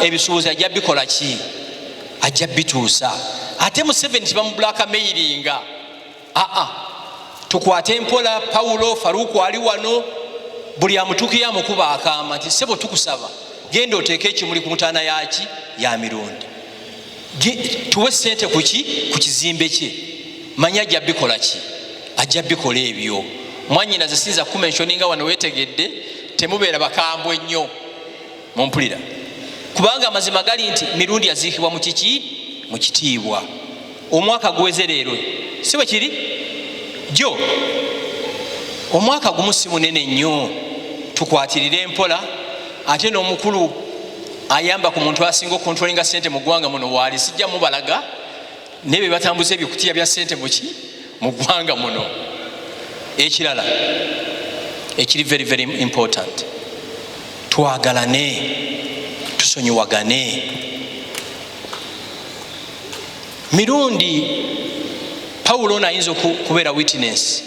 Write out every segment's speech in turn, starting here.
Ebisuubuzi ajja bikola ki? Ajja bituusa. Ate Museveni tibamublackmailinga. Aa, tukwate mpola. Pawulo Faruku ali wano, buli amutuukira amukuba akaama nti, "Sebo, tukusaba genda oteeke ekimuli ku mutaana yaki ya Mirundi, tuwe sente kuki ku kizimbe kye." Manyi ajja bikola ki? Ajja bikola ebyo. Mwanyinaze, siyinza kumentioninga wano, wetegedde, temubeera bakambwe nnyo, mumpulira? Kubanga amazima gali nti Mirundi yaziikibwa mu kiki? Mu kitiibwa. Omwaka guweze leero, si bwe kiri? Jo omwaka gumu si munene nnyo, tukwatirire mpola. Ate n'omukulu ayamba ku muntu asinga okucontrollinga sente mu ggwanga muno waali, sijja mubalaga, naye be batambuza ebikutiya bya sente muki mu ggwanga muno. Ekirala ekiri very very important, twagalane, tusonyiwagane. Mirundi, Pawulo ono ayinza okubeera witness,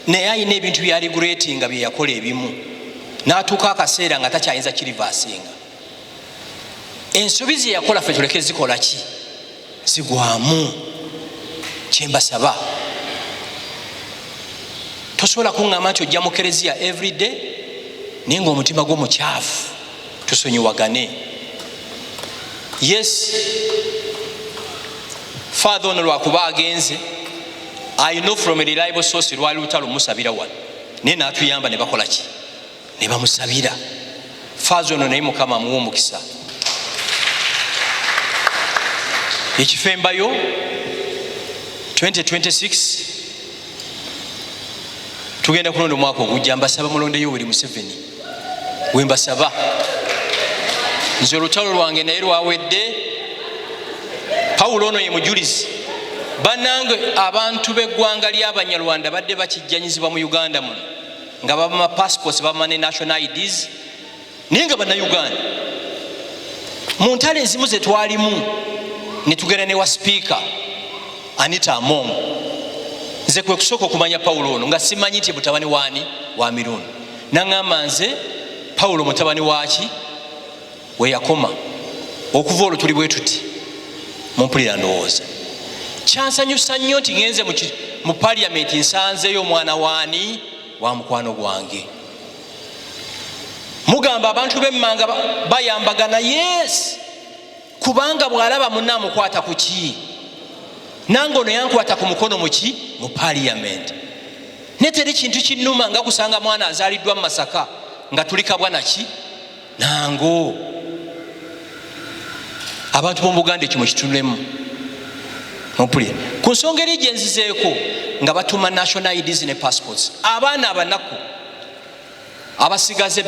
naye ayina ebintu byaregrettinga bye yakola ebimu, n'atuuka akaseera nga takyayinza kireversinga. Ensobi ze yakola, ffe tuleke zikola ki? Zigwamu. Kyembasaba, tosobola kuŋŋamba nti ojja mu kereziya everyday naye nga omutima gwo mukyafu. Tusonyiwagane. Yes, Father ono lwakuba agenze, I know from a reliable source, lwali lutalo musabira wano, naye natuyamba ne bakola ki? Ne bamusabira. Father ono naye Mukama amuwa omukisa. Ekifembayo, 2026 tugenda kulonda omwaka ogujja. Mbasaba mulonde Yoweri Museveni. Wembasaba nze, olutalo lwange naye lwawedde. Pawulo ono ye mujulizi. Bannange, abantu b'eggwanga ly'Abanyarwanda badde bakijjanyizibwa mu Uganda muno nga bama passports, bama ne national IDs, naye nga Bannayuganda. Mu ntalo ezimu zetwalimu netugenda ne wa Sipiika Anita Among, nze kwe kusooka okumanya Pawulo ono, nga simanyi nti mutabani waani? Wa Mirundi. Naŋŋamba, "Nze Pawulo mutabani waki?" Weyakoma okuva olwo tuli bwe tuti. Mumpulira? Ndowooza kyansanyusa nnyo nti ngenze mu Paliamenti, nsanzeyo omwana waani? Wa mukwano gwange. Mugamba abantu b'emmanga bayambagana. Yes, kubanga bw'alaba munne amukwata ku ki? Nange ono yankwata ku mukono muki? Mu Paliamenti. Naye teri kintu kinnuma nga kusanga mwana azaaliddwa mu Masaka nga tuli kabwa naki nango. Abantu b'omu Buganda, ekyo mukitunulemu. Mumpulire, ku nsonga eri gyenzizeeko nga batuma national IDs ne passports, abaana abanaku abasigaze.